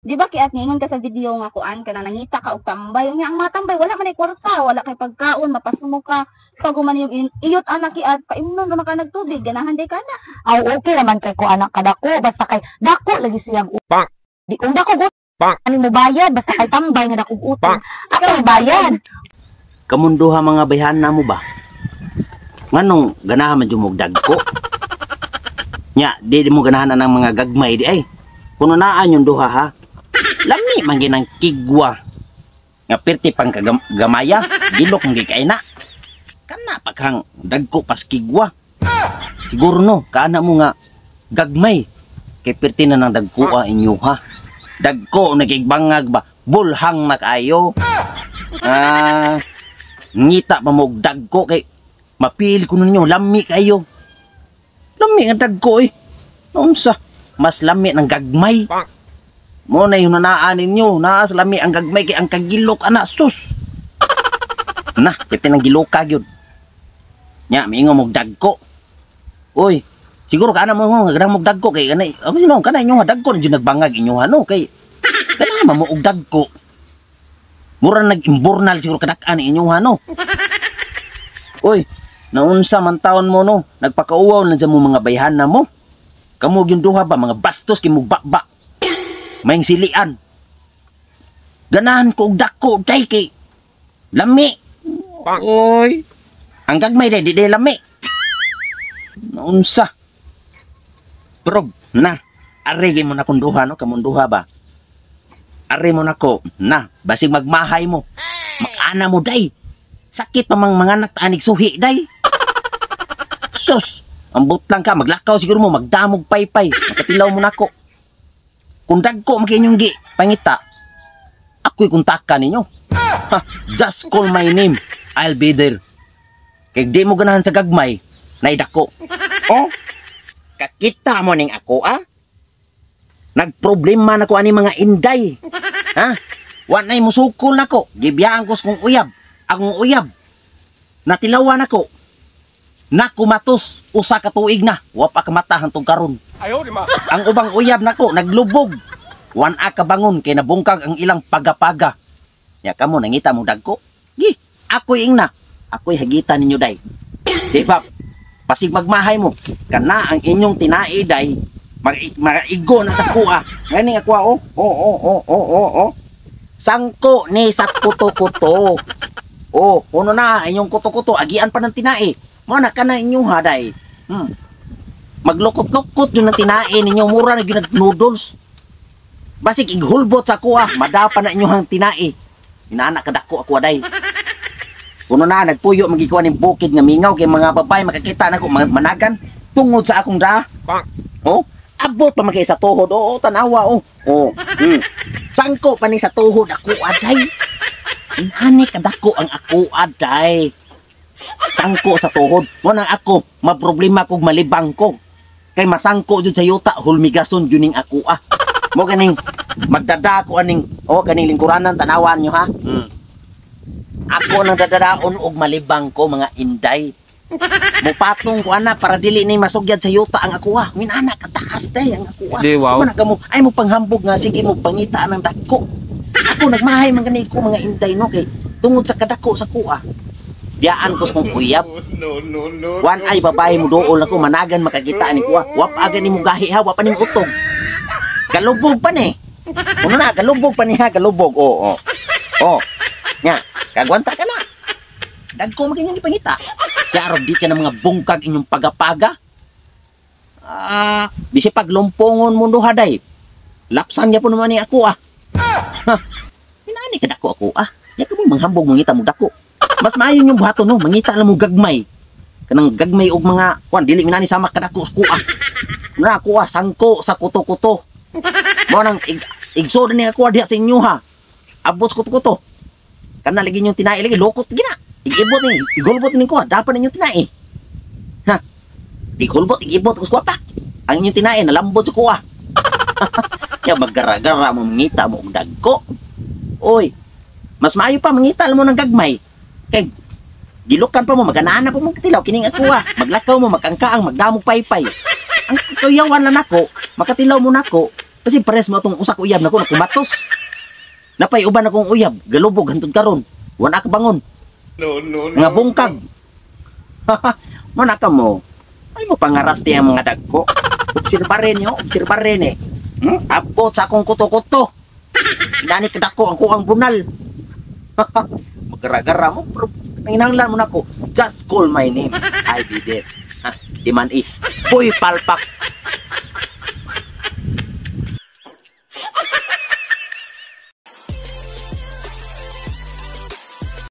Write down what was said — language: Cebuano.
Di ba kiat ningon ka sa video nga kuan ka na nangita ka og tambay? Unya ang mga tambay wala man ay kwarta, wala kay pagkaon, mapasmo ka. Pag human yung iyot ana kiat, paimnon ra man ka nagtubig, ganahan day ka na. Aw, okay raman kay ko anak kadako basta kay dako lagi siyang di kung dako gut ani mo bayad basta kay tambay nga dako utang. Ako bayad. Kamunduha mga bayhana mo ba? Nganong ganahan man jud mo og dagko? Nya, di mo ganahan ang mga gagmay di ay. Kuno naan yung duha ha. Lami man ginang kigwa. Nga pirti pang gamaya, gilok man kay na. Kana pa kang dagko pas kigwa. Siguro no, kaana mo nga gagmay. Kay pirti na nang dagko inyo ha. Dagko nagigbangag ba, bulhang na kaayo. Ah, ngita pa mo og dagko kay mapili ko ninyo, lami kayo. Lami ang dagko eh. Unsa? Mas lami ng gagmay. Mo na yung nanaan ninyo, naas lami ang gagmay kay ang kagilok ana sus. Na, piti ng giloka gyud. Nya, miingon mo og dagko. Uy, siguro kana mo nga ganang mo og dagko kay kanay, oh, no, kana inyo dagko na jud nagbangag inyo no kay kana man mo og dagko. Mura nag-imburnal siguro kadak-an inyo no. Uy, naunsa man taon mo no, nagpakauwaw na dyan mo mga bayhana mo. Kamo yung duha ba, mga bastos kay mo bakba. May silian. Ganahan ko og dako day kay lami. Uy, ang gagmay day di day lami. Naunsa. Pero na, ari gyud mo na kung duha no, kamong duha ba. Ari mo nako, na, basig magmahay mo. Makana mo day. Sakit pa mang mga anak anig suhi day. Sus, ambot lang ka, maglakaw siguro mo, magdamog paypay, makatilaw mo nako. Kung dagko makinyong gi, pangita, ako'y kuntaka ninyo. Ha, just call my name, I'll be there. Kay di mo ganahan sa gagmay, naidako. Oh, kakita mo ning ako ah? Nagproblema na ko ani mga inday. Ha? Wa na'y musukol nako. Gibiyaan ko sa kong uyab. Akong uyab. Natilawan ako. Nakumatos usa ka tuig na. Wa pa kamata hantong karon. Ang ubang uyab nako naglubog. Wan a kabangon kay nabungkag ang ilang pagapaga. Nya kamo nangita mo dagko. Gi, ako'y ingna. Ako'y hagitan ninyo day. Di ba? Pasig magmahay mo. Kana ang inyong tinai day. Maigo na sa kuha. Ngayon nga kuha oh. Oh. Sangko ni sa kuto-kuto. Oh, puno na inyong kuto-kuto. Agian pa ng tinai. Mo na kana inyong haday. Maglukot-lukot yun ang tinai ninyo. Mura na gyud noodles. Basig ighulbot sa kuha. Madapa na inyong tinai. Inaana kadako ako aday. Puno na nagpuyo magikuha ning bukid nga mingaw kay mga babae makakita nako managan tungod sa akong daa. Oh, abot pa man kay sa tuhod. Oo, tanawa oh. Oh. Sangko pa ni sa tuhod ako aday. Inani kadako ang ako aday. Sangko sa tuhod. Mo nang ako maproblema kog malibang ko. Kay masangko jud sa yuta, hulmigason jud ning ako ah. Mo kaning magdada ko aning oh kaning lingkuranan tanawan nyo ha. Ako nang dadadaon og malibang ko mga inday. Mupatong ko ana para dili ni masugyad sa yuta ang ako ah. Minana kataas day ang ako ah. Di, wow. Mo na kamo ay mo panghambog nga sige mo pangita ng dako. Ako nagmahay man gani ko mga inday no kay tungod sa kadako sa kuha. Biyaan ko sa kong uyab. No, no, no. Wan ay babae mo duol ako managan makakita ni kuha. Wap aga ni mo gahi ha, wap pa ni mo utog. Galubog pa ni. Kuno na galubog pa ni ha, galubog. Oo. Oh, oh. Oh. Nya, kagwanta ka na. Dagko maging ipangita. Kaya di ka ng mga bungkag inyong pagapaga. Ah, bisi paglumpongon mundo haday. Lapsan niya po naman ni ako ah. Ha. Inani ka dako ako ah. Nya ka mo manghambog mangita mo dako. Mas maayo yung buhaton no, mangita lang mo gagmay. Kanang gagmay og mga kuan dili minani sama kadako sa kuha. Na ako ah, sangko sa kuto-kuto. Mo nang igsood ni ako diha sa inyo ha. Abot sa kuto-kuto. Kana lagi inyong tinai lagi lokot gina. Igibot ni, igulbot ni kuha, dapat ninyong tinai. Ha. Igulbot, igibot ko sa kuha pa. Ang inyong tinai nalambot sa kuha. Ya maggara-gara mo mangita mo og dagko. Oy, mas maayo pa mangita mo ng gagmay. Kay gilukan pa mo maganaan na po mo katilaw kining ako ah. Maglakaw mo magkangkaang magdamog paypay. Ang kuyawan lang nako, makatilaw mo nako. Kasi pares mo atong usa ka uyab nako nakumatos. Napay uban akong uyab, galubog hantod karon. Wala ka bangon. No, no, no. Nga bungkag. Mo na ka mo. Ay mo pangaras ti ang mga dagko. Obserbaren yo, obserbaren eh. Abot sa akong kuto-kuto. Dani kadako ang kuang bunal. Magara-gara mo pero nanginahanglan mo nako. Just call my name. I be there. Ha, di man eh. Puy palpak.